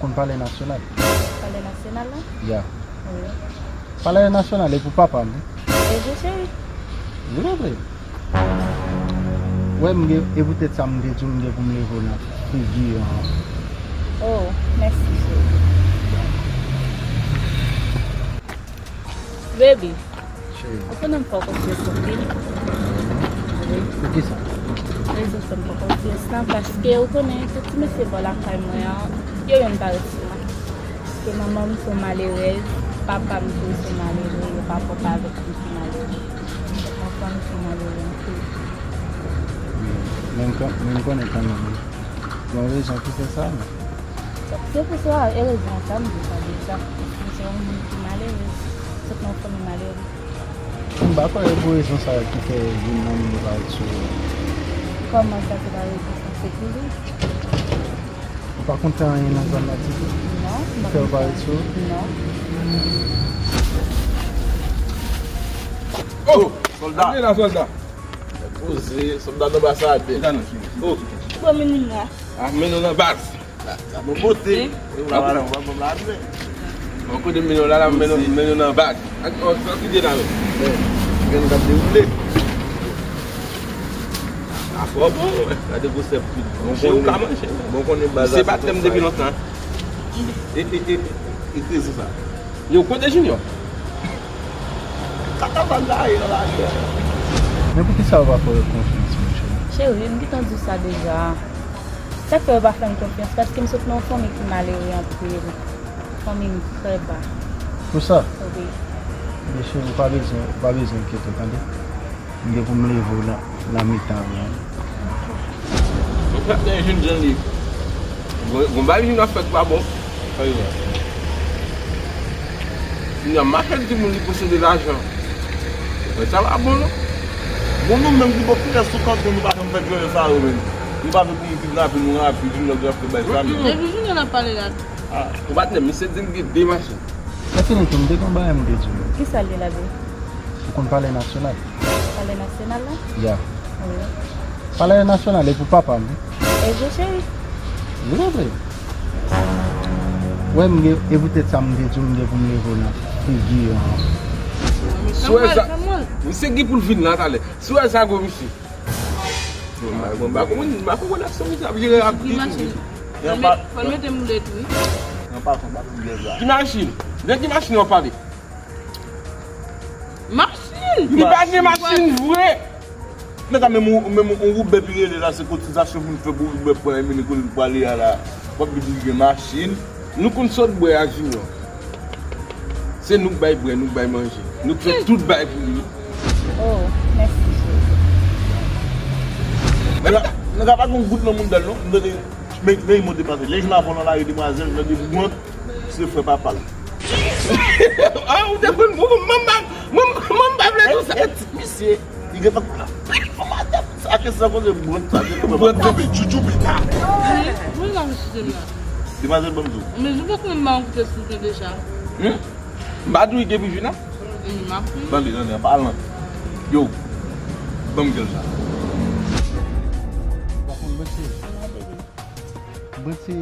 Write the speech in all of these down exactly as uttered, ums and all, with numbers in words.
Konn Palè Nasyonal? Palè Nasyonal la? Ya. Wi. Palè Nasyonal e pou papa m, wi. E vre, cheri? Vre, vre. Wè, m gen, e poutèt sa m te di w, m gen pou m leve w nan figi an. Oh, mèsi, cheri. Baby, cheri, ou konnen m fè w konfyans anpil. Wi. Poukisa? Rezon fè m fè w konfyans lan, paske ou konnen tout ti mesye bò lakay mwen an, yo menm pa ret sou mwen. Paske manman m se yon malerèz, papa m tou se yon malere, yo pa pòte avèk yon ti malere. Papa m se yon malere anpil. Men m kon-, men m konnen kanmenm, wi. Gen yon rezon ki fè sa, non? Se, se pou sa, erezman sa, m di sa deja. Paske m se yon moun ki malere, sot nan yon fanmi malere. M pa kwè e pou rezon sa ki fè youn nan moun yo pa ret sou ou. Kòman sa, se pa rezon sa, se pou li? Ou pa konn fè anyen nan zòn nan ditou? Non, m pa konn fè anyen. Ki fè yo pa ret sou ou? Non. Oh, sòlda! Vin la, sòlda. Poze, sòlda nan bas a tè. Oh, bon, mennen m la. Ah, mennen w nan baz. Sa, sa bon kote. E w la, madanm, w pa bon la, men. Bon kote mennen w la, la, mennen, mennen w nan baz. Ak, oh, sa ki de la, men. Gen nou k ap dewoule. A fò bon, wè. Gade gwosè pit. Bon, se ou ka manje. Bon, konnen baz la se batèm depi lontan. E, e, e, e, e, e, sa. Yo, kote Junior? Kaka bag la ye nan lari a. Men poukisa ou pa fè yo konfyans, monchè? Cheri, m gentan di w sa deja. Sa k fè yo pa fè m konfyans, paske m sot nan yon fanmi ki malere anpil. Fanmi m trè ba. Pou sa? Wi. Mesye, ou pa bezwen, ou pa bezwen enkyete w, tande? M gen pou m leve w nan, nan mitan an. Mwen frè, men Junior li. Gon, gon bagay Junior ap fè k pa bon. Junior mache di moun li posede lajan. Men sa pa bon non. Bon, nou menm ki bò kiyès ou kanpe, nou pa janm fè vyolan sa yo menm. Nou pa vle pou nou kidnape nou rapid, Junior ki ap fè bay sa menm. Depi Junior n ap pale la. Ah. Ou pa tande, misye di l gen de machin. Sa fini tou, m te gen yon bagay m te di w. Kisa l ye la, boo? Ou konn Palè Nasyonal? Palè Nasyonal la? Ya. Wi. Palè Nasyonal e pou papa m, wi. E vre, cheri? Vre, vre. Wè, m gen, e poutèt sa m te di w, m gen pou m leve w nan figi an. Si w wè sa, misye gen pou l vin la talè. Si w wè sa, gwo misye. Bon, m pa, bon, m pa konprann, m pa konprann aksyon misye ap jere ap di tou. Fò l mete moulèt, wi. Nan pa fon, pa pou jèz la. Ki machin? De ki machin w ap pale? Machin! Li pa gen machin vre! Nèg la menm, menm yon woubè pi rele la, se kotizasyon pou l fè pou woubè pran, e mennen kote l prale a la. W ap di pou l gen machin. Nou konn sot bwè a Junior. Se nou k bay bwè, nou k bay manje. Nou k fè tout bay pou li. Oh, mèsi, cheri. Nèg la, nèg la pa gen yon goud nan mouda l, non. M tande, men, men, yon depase. Lè j la vòlò la, demwazèl, m tande bwant, se frè papa l. Ah, ou te konn, mwen, mwen, mwen, mwen, mwen pa vle di sa. E, e, ti misye. Li gentan konn anpil fòmatè pou sa, ke sa koze bwant sa, ke sa bwant sa. Mwen la, mesye la. Demwazèl, ban m di w. Men, je pa konnen m pa yon kote sou tande sa. Hmm? M pa di w li gen pijin, non? Hmm, m ap ri. Tande, tande, an palan. Yo, ban m gèl sa. Ou pa konn Brent se, Brent se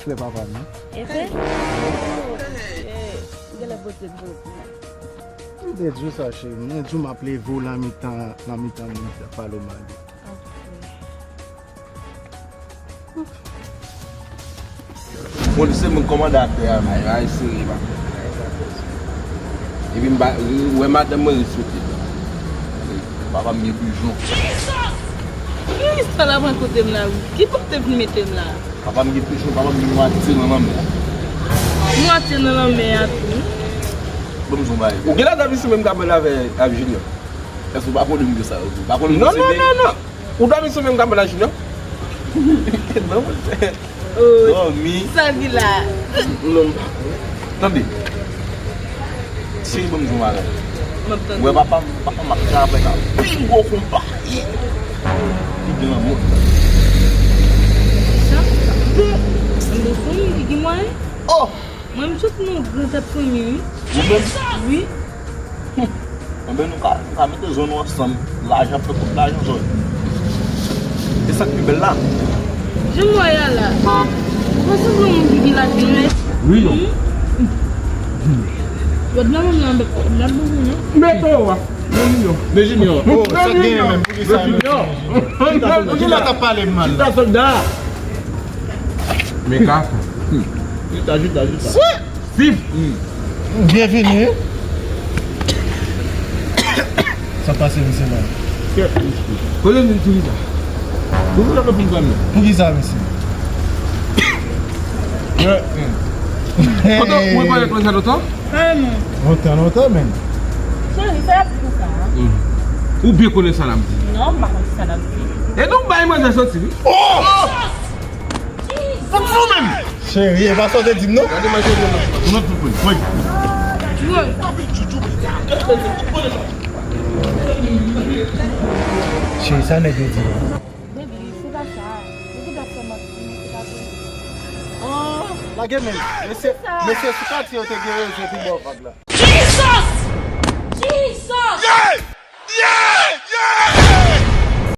frè papa m, non? E vre? Oh, eh, genlè Bondye di w. M te di w sa, cheri. Mwen di w m ap leve w nan mitan, nan mitan moun k ap pale w mal yo. Bon, li se moun kòmandè atè a, men. Ay, ay, sere, pa. Epi m pa, ou wè madanm mwen respekte. Papa m gen pijon. Ki istwa la pran kote m la, wi? Ki kote vin mete m la? Papa m gen pijon, papa m gen mwatye nan lanmè a. Mwatye nan lanmè a tou. Ban m di w yon bagay. Ou genlè dòmi sou menm kabann avè, avè Junior? Èske ou pa konnen m gen sa yo tou? Pa konnen non, non, non, non. Ou dòmi sou menm kabann ak Junior? Non, monchè. Oh, dòmi. Sa ki la? Non, m pa konnen. Tande. Cheri, ban m di w yon bagay. M ap tande. Ou wè papa m, papa m ap travay nan pi gwo konpayi ki gen nan mond. Sa? Bon, m te sonje ki gen mwayen. Oh! Mwen, m sot nan yon gran tèt fanmi, wi. Ou menm? Wi. Hum. Enben, nou ka, nou ka mete zòn nou ansanm. Lajan, fè tout lajan zòn. E sa k pi bèl la? Jan m wè y a la. Ou sanble yon moun ki gen laj mwen. Wi, non. Yo, nan moun nan, nan moun nan. Mete yo a. Men Junior. Men Junior. Oh, sa k genyen menm? Pou ki sa, men Junior? Pou ki la t ap pale m mal la? Chita, sòlda. Men ka. Chita, chita, chita. Sif. Byenvini. Sa pase, mesye la? Kote m vin sou visa? Pou ki sa pou m fè m? Pou ki sa, mesye? Kote ou rekonèt mwen sa lontan? Ah non. Lontan, lontan, men. Cheri, sa y ap di konsa, a? Ou byen konnen sa l ap di. Non, m pa konn sa l ap di. E donk, bay manzè soti, wi. Oh! Fòk fou menm! Cheri, e pa sa w te di m, non? Gade manzè, yon lòt, yon lòt pou l. Woy. Cheri, sa nèg yo di la? Baby, se pa sa. Baby, dat fè manti, men se pa vre. Oh, lage men. Mesye, mesye, si pati yo te gen rezon pou ba w vag la.